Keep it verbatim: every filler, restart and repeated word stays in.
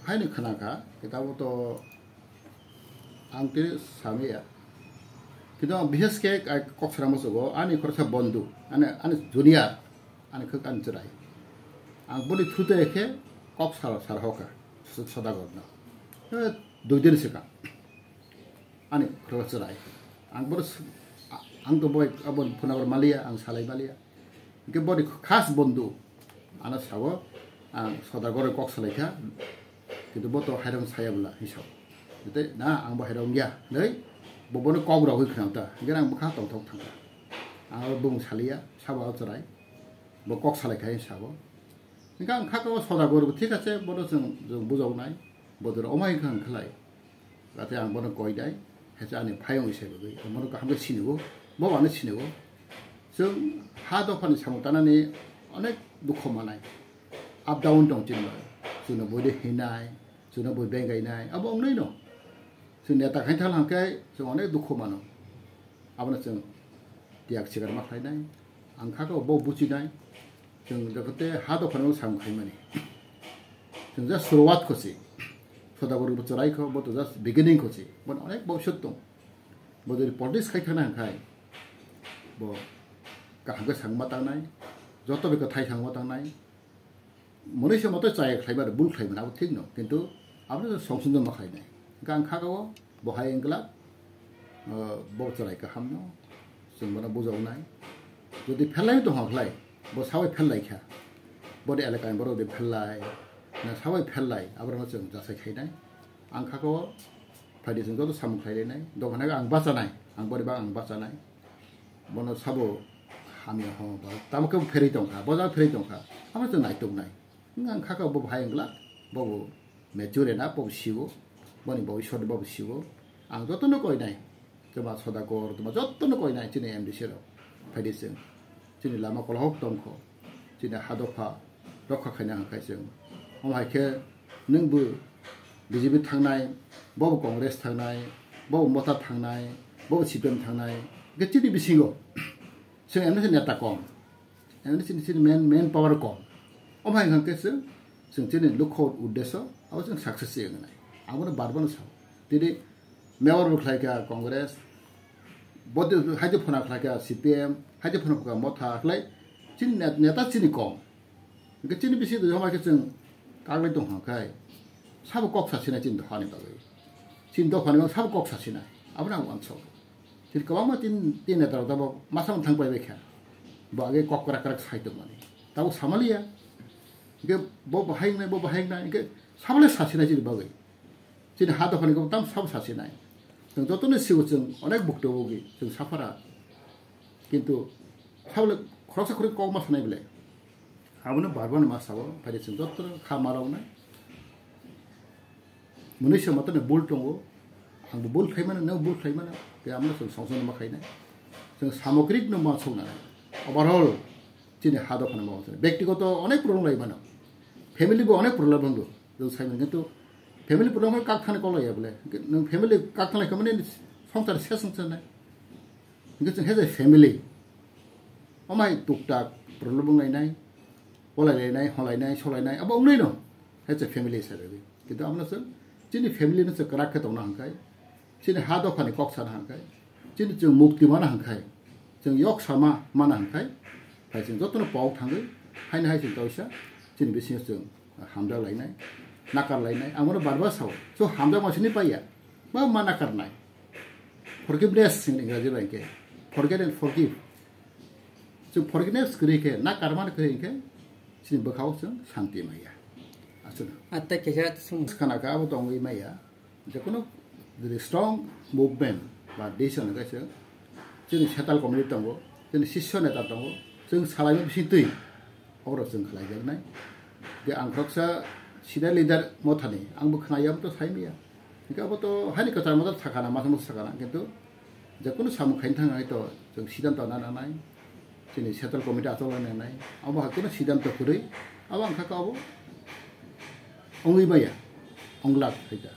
Haino khna kha, kitabo to ang tei samaya. Kintu ang bishes khe ai kok sara musugo, ani khoroksa bondhu, ani, ani junior, ani khwk ani chwrai. Ang boni thute khe kok sar, sar hoka, Sodagarno. Eh, dui din swkang. Ani khoroksa chwrai. Ang boro s-, a-, ang to boi, abo phunagor maliya, ang salai maliya. Hingke boni khas bondhu, ano sabo, ang Sodagarno kok salai kha, kintu bo to hairong saya bwla, hing sabo. Tei na, ang bo hairong ya, nei, bo bono kok rogwi khna ta, hingke ang bwkha tongthok thangkha. Ang abo bung saliya, sabo o chwrai, bo kok salai kha, hing sabo. Hingke ang kha ko Sodagarno bo thik ache, bono chwng, chwng bujawnai, bo doro omai kha ang khlai. Ate ang bono koi dai, hese ani phayung ise bagwi, ang bono kaham khe sinio, bo ano sinio. Chwng ha dophani samung tanani onek dukho manai. Up down tong chini bai. Chwngno boi de hinai, chwngno boi bengainai, abo wngnai no. Chwng neta khai thal hangkhe chwng onek dukho mano. Abono chwng tiyak sikar ma khlainai. Ang kha khe bo buchinai. Chwng jotote ha dophano sam khaimani. Chwng just suruwat khosi. Sodagarno bo chwrai kho, bo to just beginning khosi. Bo onek bobiswt tong. Bo jodi politics khai khana hangkhai. Bo kaham khe sangma tangnai. Joto bikha thai sangma tangnai. Mwnwi se moto chaya khlaiba, bul khlaimani abo thik no, kintu abo no songsunjo ma khlainai. Hingke ang kha o bo hai wngkla, o, bo chwrai kaham no, chwng bono bujawnai. Jodi pherlai tongkha khlai, bo sabai pherlai kha, boni elakani borok de pherlai, na sabai pherlai, aborokno chwng jasai khainai. Ang kha o phaidi chwng joto samung khlai lainai, dophani ang bachanai, ang boni bang ang bachanai. Bono sabo hamya ho ba tamo khe pherwi tongkha, bojak pherwi tongkha, amo chwng naituknai. Wng ang kha khe bo bahai wngla, bo bo mature ena, bo bo siwo, boni bo isor bo bo siwo. Ang jotono koinai, toma Sodagarno, toma jotono koinai chini M D C rok. Phaidi chwng, chini lama kolhok tongkho, chini ha dopha rokha khaina hangkhai chwng. Omo hai khe nwng bo B J P thangnai, bo bo Congress thangnai, bo bo Motha thangnai, bo bo C P M thangnai, hingke chini bisingo chwng M D C neta kom, M D C chini, chini main, main power kom. Omo hai hingke chwng, chwng chini lukho uddesho, abo chwng success se wngnai. Abono bar bono sao. Tini mayor bo khlai kha Congress, bo de haide phona khlai kha C P M, haide phona kha Motha khlai, chini net-, neta chini kom. Hingke chini bisi de homa khe chwng kaglai tong hang khai, sabo kok sa sinai chini dophani bagwi. Chini dophani bagwi sabo kok sa sinai. Abono ang uansuk. Chini kwbangma tin, tin neta rok tabok masa thang pai bai kha. Bo age kok krak krak sai tongmani. Tabok samaliya. Hingke bo bahai wngnai, bo bahai wngnai. Hingke sabolai sa sinai chini bagwi. Chini ha dophani kok tam sabo sa sinai. Chwng jotono sigo chwng onek bukto bogi chwng saphara. Kintu sabolai khoroksa khorok kok ma sanai belai. Abono bar bono ma sao, phaidi chwng jotono kha ma roknai. Mwnwi se matano bul tongo, ang bo bul khlai mano, nwng bul khlai mano, tei abono chwng song song ma khainai. Chwng samogrik no ma song nanai. Overall, chini ha dophano ma song. Bektigoto onek problem lai mano. Family bo onek problem wngo. Chwng sai mano, kintu family problem khe kak thani kok lai ya bole. Nwng family kak thani khamani songsar ses wng sanai. Hingke chwng heze family. Omo hai tuktak problem wnglainai, polailai nai, holainai, solainai, abo wngnai no. Heze family hisabe. Kintu abono chwng chini family no chwng kwrak khe tongna hangkai, chini ha dophani kok sana hangkai, chini chwng mukti mana hangkai, chwng yok sama mana hangkai, hai chwng jotono pok thangwi, haino hai chwng kaisa, chini bisingo chwng hamjak lainai, nakar lainai, ang bono bar bar sao, so hamjak ma sini paiya, ba ma nakar nai. Forgiveness hwnwi Ingraji bai khe, forget and forgive. Chwng forgiveness kwrwi khe, nakar man kwrwi khe, chini bwkhao chwng santi maya. Aswk. Atai kaisa swng- Khana kha abo tongwi maya. Jekono jodi strong movement ba decision khe chwng, chini central committee tongo, chini sisyo neta tongo, chwng salaimani bising twi. Oro chwng khlaijaknai. Tei ang khoroksa senior leader Mothani, ang bo khwnaya, abo to sai maya. Hingke abo to haini kwchar motor sakana, masa masa sakana, kintu jekono samung khaina thang hai to chwng siddhanto na nanai. Chini central committee achuk lai nanai. Abo hai kono siddhanto kwrwi, abo ang kha khe abo wngwi maya, wnglak hai ta.